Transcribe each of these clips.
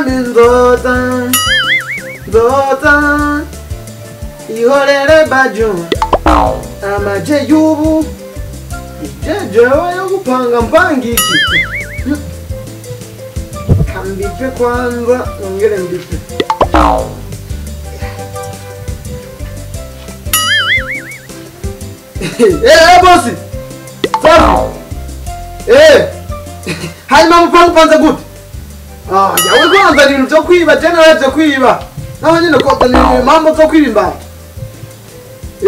Migambi nzoza nzoza ihorere baju amaje y'ubu jejewe yo gupanga mpanga iki kambipe kwanza nongere mbipe. Eh bosi safi eh hanyuma mupanga upanze gute? Ah yawe kwanza ibintu byo kwiba je naravye kwiba naho nyine ko ni mambo zo kwiba imbata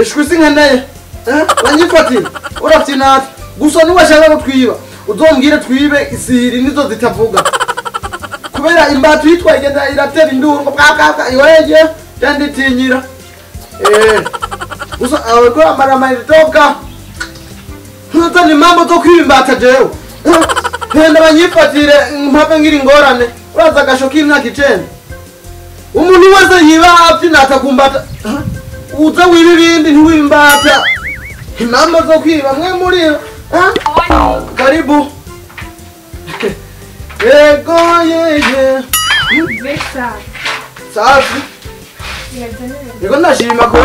ishwi sinkeneye eh wanyifatira urafyinata gusa nuwashaka ko twiba uzombwire twibe isiri nizo zitavuga kubera imbata yitwa igenda iratera induru ngo bwa bwa bwa iweje ndanditinyira eh gusa awe ko amara toka ntuzane mambo zo kwiba imbata jewe ntenda banyifatire mpave ngira ingorane uraza agasho k'imyaka 9 umuntu wese yiba afyinata kumbata uza wiba ibindi ntiwimbata impamvu zo kwiba mwe muri karibu yego yeye safi yego ndashima ko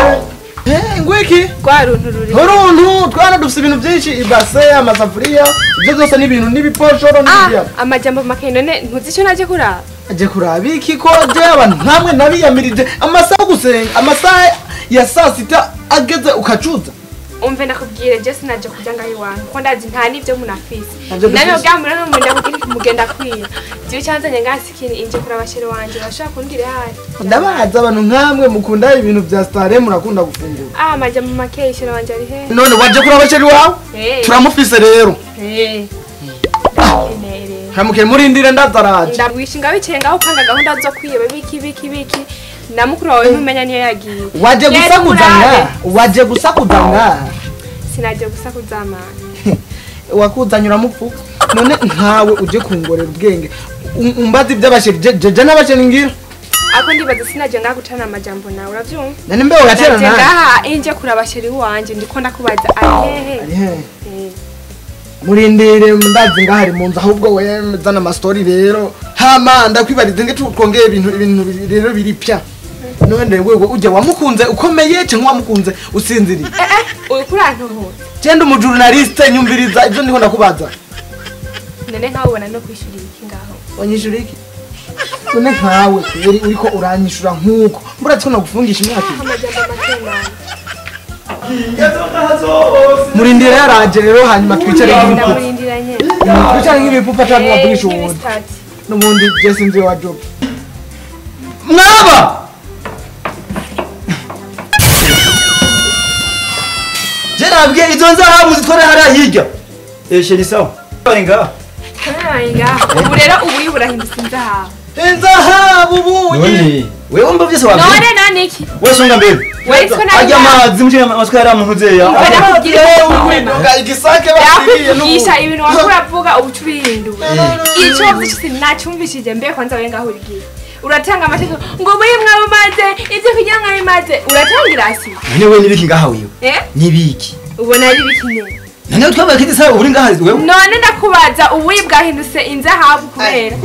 ngwiki kwa runtu ruri uruntu twana dufite ibintu byinshi ibase amasafuriya ibyo byose ni ibintu n'ibiposhoro n'ibya amajambo make none ntuzi icyo naje kuraba aje kuraba iki ko je abantu nkamwe nabiyamirije amasaha gusenga amasaha ya saa sita ageze ukacuza umve ndakubwire je sinaje kujya ngaho iwanyu ko ndazi nta n'ibyo munafise nawe ubwambura n'umunda kugira mugenda kwiba je cyanzanye ngasikini inje kuraba shere wanje bashaka kumbwira hari ndabaza abantu nkamwe mukunda ibintu bya stare murakunda gufungura amajya mu make shere wanje ari he none waje kuraba shere wawe turamufise rero hamuke murindire ndazaraje ndabwishinga bicaye ngaho panga gahunda zo kwiba biki biki biki na mukuru wawe ntumenya niyo yagiye waje gusakuza nga waje gusakuza nga sinaje gusakuza mana wakuzanyura mupfu none nkawe uje kungorera ubwenge umbazi by'abasheri jeje n'abasheri ngira ako ndibaza sinaje ngaha gutana amajambo nawe uravyumva none mbe ugatera nawe ngaha inje kurabasheri wanje ndiko ndakubaza ari hehe ari hehe murindire ndazi ngahari mu nzu ahubwo we zana ama story rero hama ndakwibariza nge twongeye ibintu rero biri pya none wewe ujya wamukunze ukomeye cyangwa wamukunze usinziriye uri kurantuhuza genda umu journaliste nyumviriza ibyo ndiko ndakubaza none nkawe ubona no kwishura iki ngaho wanyishura iki none nkawe uri uriko uranyishura nkuko mburatse ko nagufungisha imyaka murindire yaraje rero hanyuma twicare nk'ibipupa twicare nk'ibipupa cyangwa wavugisha uwundi n'ubundi je sinzi wa job mwaba je nabwiye izo nzahabu zitwara hariya hirya chéri sawa bari ngaha ubu rero ubu burahindutse inzahabu inzahabu ubuye wewe umva byose wabwiye none none iki wewe songa mbere ajya amazi muje amatwi yari amuhuzeya igisake bakiriye n'ubu ibintu wakuravuga ubucu bihindura icyo wavuze nacyumvishije mbe kwanza we ngaho urigiye uratanga amategeko ngo muri mwabumaze ibyo kugira mwabimaze uratangira asi none we nibiki ngaha wewe nibiki ubona ari biki ne none twabaye kiti sawa uri ngaha wewe none ndakubaza ubuyi bwahindutse inzahabu kubera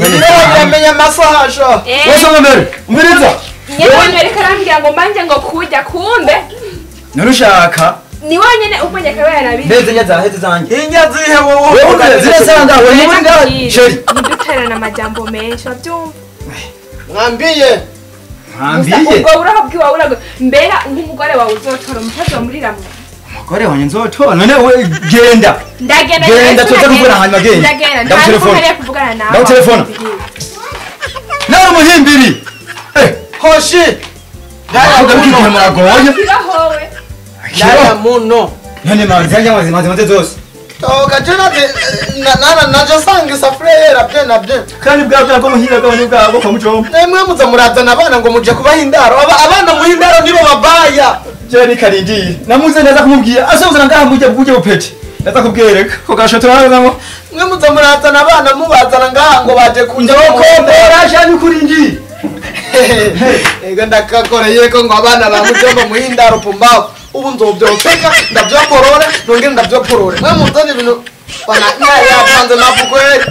yamenye amasaha sha wewe songa mbere umviriza nyewe reka arambwira ngo mbanje ngo kujya kumbe none ushaka ni wonyene umenye akaba yarabizi mbeze nyazaheze zanjye inyazihe wowe wewe zirasanga wewe muri ngaha chéri ntiduterana amajambo menshi wabyumva mwambiye mwambiye ubwo urahabwiwa urago mbera nk'umugore wawe uzotora umukozi wa muri ramwe umugore wanjye nzotora none we genda ndagenda genda tuza kuvugana hanyuma genda ndagenda ndagutelefona kuvugana nawe ndagutelefona nawe muhimbiri hoshi ndavuga muragoye ndaya muno none manzi yanjye amazi maze zose toka jena nana naje sanga isafuriya yera bye na bye kandi bwa bwo muhira bwa bwa kwa mucomba nemwe muza murazana abana ngo muje kubaha indaro abana muha indaro nibo babaya je ni karindiye namuze ndaza kumubwira asozana ngaha mujye buje bupeti ndaza kubwereka ko gashoto harazamo mwe muza murazana abana mubazana ngaha ngo baje kunja kombora shani kurindiye ego ndakakoreye ko ngo abana ba mujomba muha indaro pumbavu ubu nzobyoteka ndabyoporore nongere ndabyoporore mwe muzana ibintu bana yapanze mafu kweli.